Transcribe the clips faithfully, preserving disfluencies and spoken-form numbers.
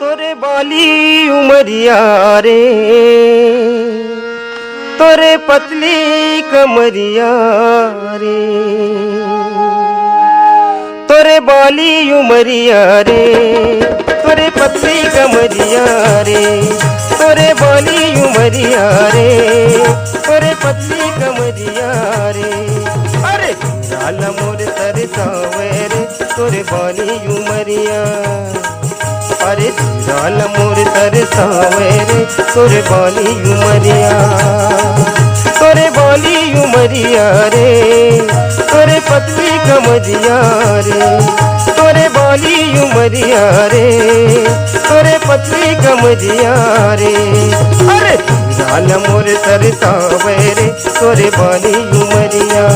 तोरे बाली उमरिया रे, तोरे पतली कमरिया रे, तोरे बाली उमरिया रे, तोरे पतली कमरिया रे, तोरे बाली उमरिया रे, तोरे पतली कमरिया रे। अरे, लाल मोर तरसावे रे, तोरे बाली उमरिया। अरे, लाल मोर तरसावे रे, तोरे बाली उमरिया, तोरे बाली उमरिया रे, तोरे पतली कमरिया रे, तोरे बाली उमरिया रे, तोरे पतली कमरिया रे। अरे, लाल मोर तरसावे रे, तोरे बाली उमरिया।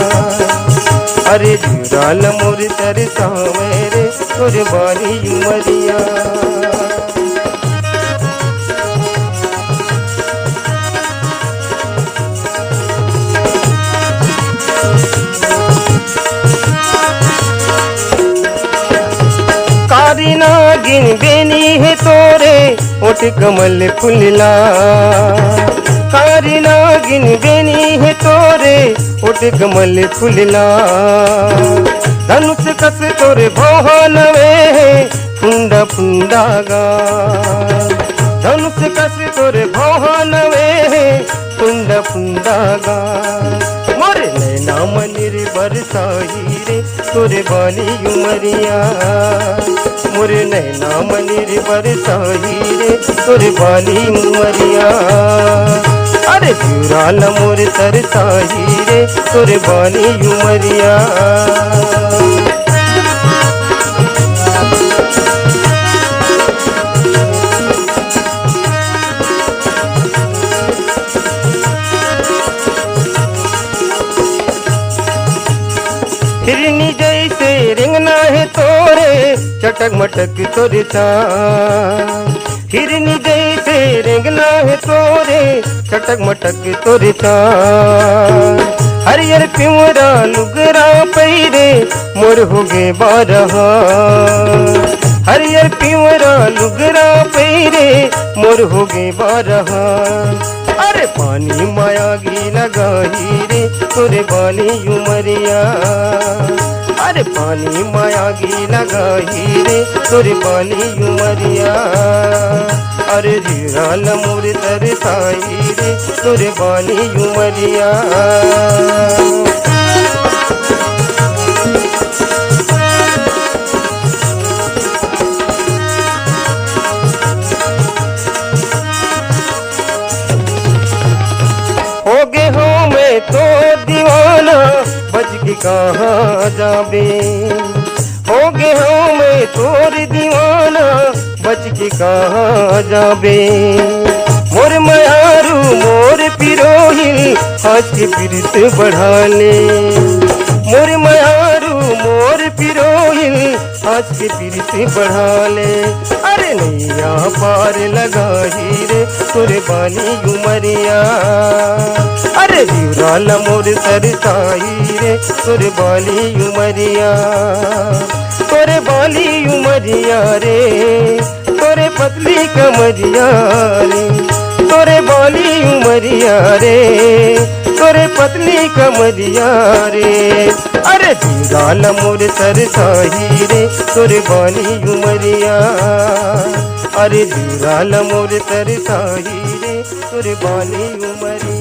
अरे, लाल मोर तरसावे रे, तोरे बाली उमरिया। कारी नागिन बेनी हे तोरे ओठ कमल फुलला, कारी नागिन बेनी हे तोरे ओठ कमल फुलला। धनुष कस तोरे भौहा नवे हे फुंडा फुंडा गा। धनुष कस तोरे भौहा नवे हे फुंडा फुंडा गा। मोर नैना मनिर बरसाही रे, तोरे बाली उमरिया। मोर नैना मनिर बरसाही रे, तोरे बाली उमरिया। अरे, लाल मोर तरसाही रे, तोरे बाली उमरिया। हिरनी जैसे रेंगना हे तोरे, चटक मटक तोरे चाल। हिरनी जैसे रेंगना हे तोरे, चटक मटक तोरे चाल। हरियर पिंवरा लुगरा पैरे, मोर होगे बारहा। हरियर पिंवरा लुगरा पैरे, मोर होगे बारहा। अरे, पानी माया गी लगाही रे, तोरे बाली उमरिया। अरे, पानी माया गी लगाही रे, तोरे बाली उमरिया। अरे, लाल मोर तरसाही रे, तोरे बाली उमरिया। होगे हों मैं तो दीवाना, बच के कहाँ जाबे। होगे हों मैं तोर दीवाना, बच के कहाँ जाबे। मोर मयारू मोर पिरोहिल, आज के पीरित बढ़ा ले। मोर मयारू मोर पिरोहिल, आज के पीरित बढ़ा ले। अरे, नैया पार लगाही रे, तोरे बाली उमरिया। अरे, लाल मोर तरसाही रे, तोरे बाली उमरिया। तोरे बाली उमरिया रे, तोरे पतली कमरिया रे, तोरे बाली उमरिया रे, तोरे पतली कमरिया रे। अरे, लाल मोर तरसाही रे, तोरे बाली उमरिया। अरे, लाल मोर तरसाही रे, तोरे बाली उमरिया।